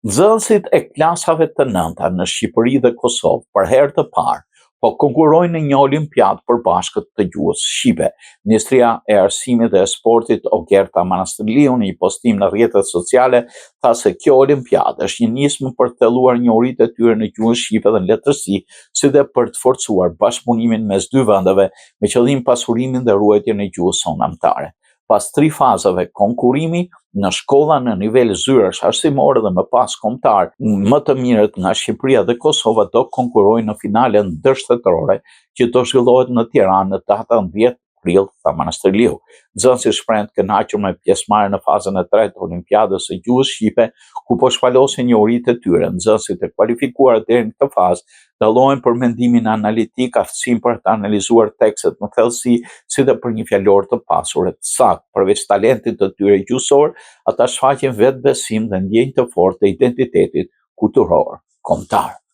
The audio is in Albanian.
Nxënësit e klasave të nënta në Shqipëri dhe Kosovë për herë të parë po konkurrojnë në një olimpiadë të përbashkët të gjuhës shqipe. Ministrja e Arsimit dhe e Sportit Ogerta Manastirliu në një postim në rrjetet sociale tha se kjo olimpiadë është një nismë për të thelluar njohuritë e tyre në gjuhën shqipe dhe në letërsi, si dhe për të forcuar bashkëpunimin mes dy vendeve me qëllim pasurimin dhe ruajtjen e gjuhës sonë amtare. Pas tri fazave konkurrimi në shkolla në nivel zyrash arsimore dhe më pas kombëtar, më të mirët nga Shqipëria dhe Kosova do konkurrojnë në finalen ndërshtetërore që do zhvillohet në Tiranë në datën 10 prill, tha Manastirliu. Nxënësit shprehen të kënaqur me pjesëmarrjen në fazën e tretë të Olimpiadës së Gjuhës Shqipe, ku po shpalosin njohuritë e tyre. Nxënësit e kualifikuar deri në këtë fazë dallohen për mendimin analitik, aftësinë për të analizuar tekstet në thellësi, si dhe për një fjalor të pasur e të saktë. Përveç talentit të tyre gjuhësor, ata shfaqin vetëbesim dhe ndjenjë të fortë të identitetit kulturor kombëtar.